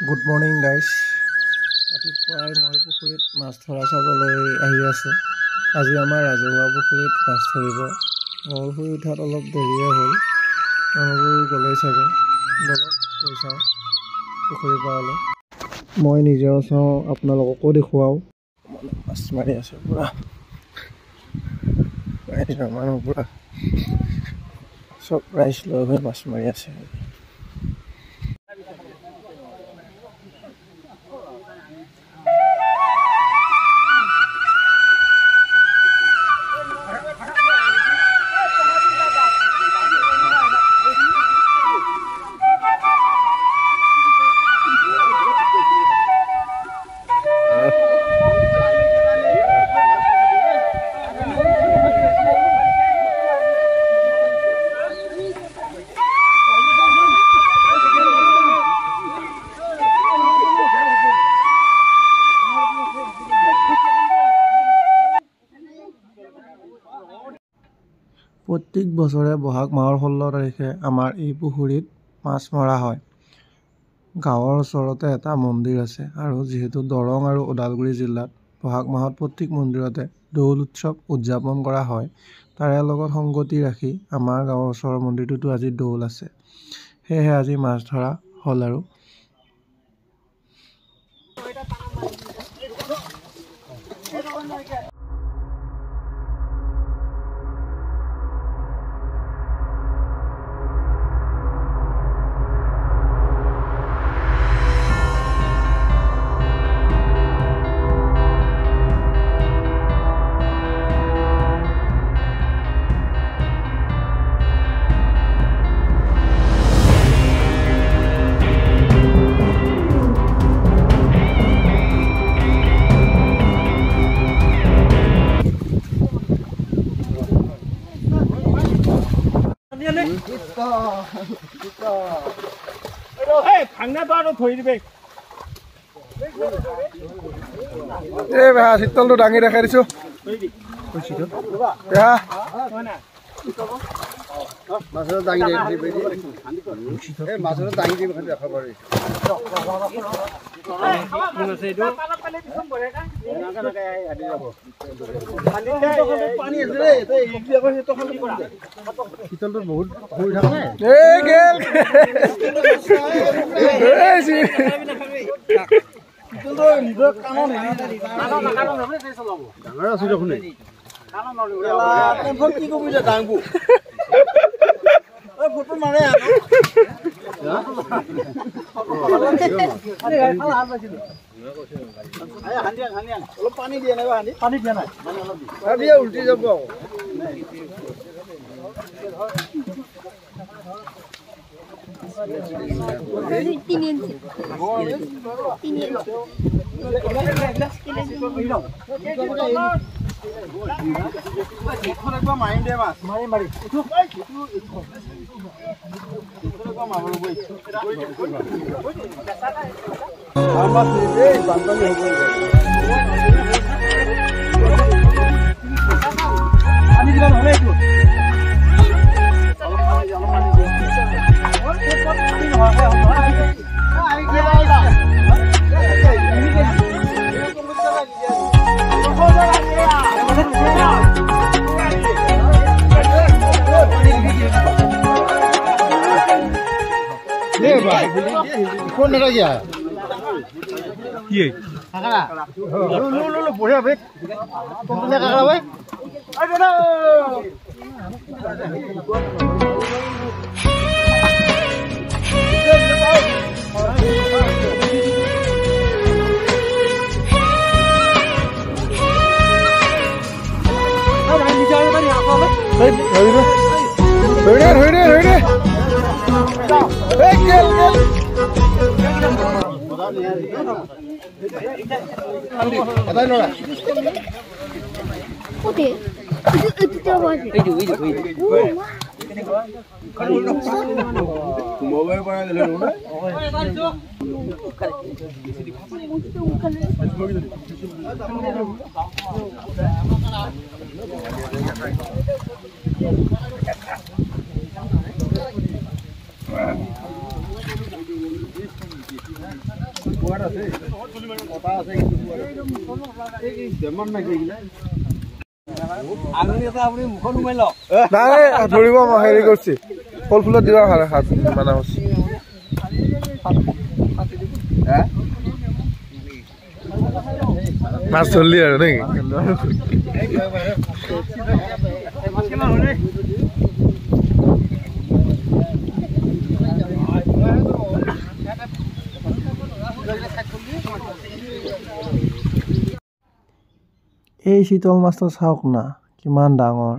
Good morning গাইছ। ৰাতিপুৱাই মই পুখুৰীত মাছ ধৰা চাবলৈ আহি আছোঁ। আজি আমাৰ ৰাজহুৱা পুখুৰীত মাছ ধৰিব। মোৰ শুই উঠাত অলপ দেৰিয়ে হ'ল, মানুহবোৰ গ'লেই চাগে। ব'লক গৈ চাওঁ পুখুৰীৰ পাৰলৈ। মই নিজেও চাওঁ, আপোনালোককো দেখুৱাওঁ। মাছ মাৰি আছে পূৰা মানুহ, পূৰা চব ৰাইজ লগ হৈ মাছ মাৰি আছে। প্ৰত্যেক বছৰে বহাগ মাহৰ 16 তাৰিখে আমাৰ এই পুখুৰীত মাছ মৰা হয়। গাঁৱৰ ওচৰতে এটা মন্দিৰ আছে আৰু যিহেতু দৰং আৰু ওদালগুৰি জিলাত বহাগ মাহত প্ৰত্যেক মন্দিৰতে দৌল উৎসৱ উদযাপন কৰা হয়, তাৰে লগত সংগতি ৰাখি আমাৰ গাঁৱৰ ওচৰৰ মন্দিৰটোতো আজি দৌল আছে। সেয়েহে আজি মাছ ধৰা হ'ল। আৰু এই বেহা চিতলটো দাঙি দেখাই দিছো। বেহা উল্টি যাব। কোন নাথাকিয়া কি বঢ়িয়া ভাই, কাকৰা ভাই। নাই ধৰিব, হেৰি কৰিছে, ফল ফুলত দিব হাত মানা কৰিছে। মাছ ধৰলি আৰু নেকি? এই চিতল মাছটো চাওক না, কিমান ডাঙৰ।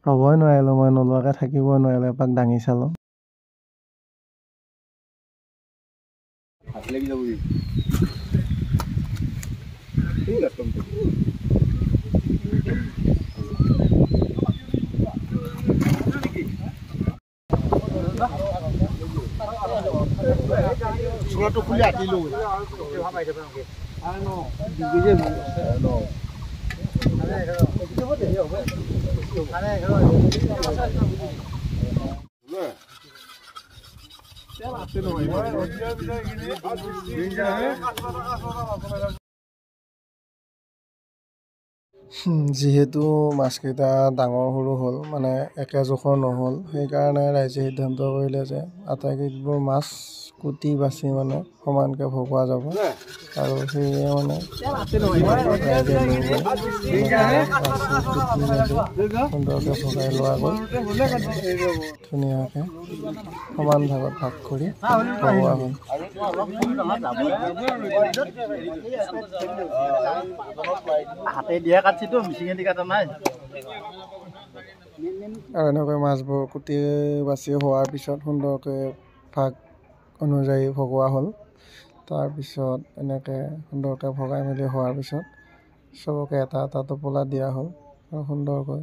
ৰ'বই নোৱাৰিলোঁ মই, নোলোৱাকৈ থাকিবই নোৱাৰিলোঁ, এপাক দাঙি চালোঁ। যিহেতু মাছকেইটা ডাঙৰ সৰু হ'ল, মানে একে জোখৰ নহ'ল, সেইকাৰণে ৰাইজে সিদ্ধান্ত কৰিলে যে আটাইকেইবোৰ মাছ কুটি বাছি মানে সমানকৈ ভগোৱা যাব। আৰু সেয়ে মানে ৰাইজে লৈ গৈ বাছি কুটি মেলি সুন্দৰকৈ ভগাই লোৱা গ'ল। ধুনীয়াকৈ সমান ভাগত ভাগ কৰি ভগোৱা হ'ল। আৰু এনেকৈ মাছবোৰ কুটি বাছি হোৱাৰ পিছত সুন্দৰকৈ ভাগ অনুযায়ী ভগোৱা হ'ল। তাৰপিছত এনেকৈ সুন্দৰকৈ ভগাই মেলি হোৱাৰ পিছত চবকে এটা এটা টোপোলা দিয়া হ'ল আৰু সুন্দৰকৈ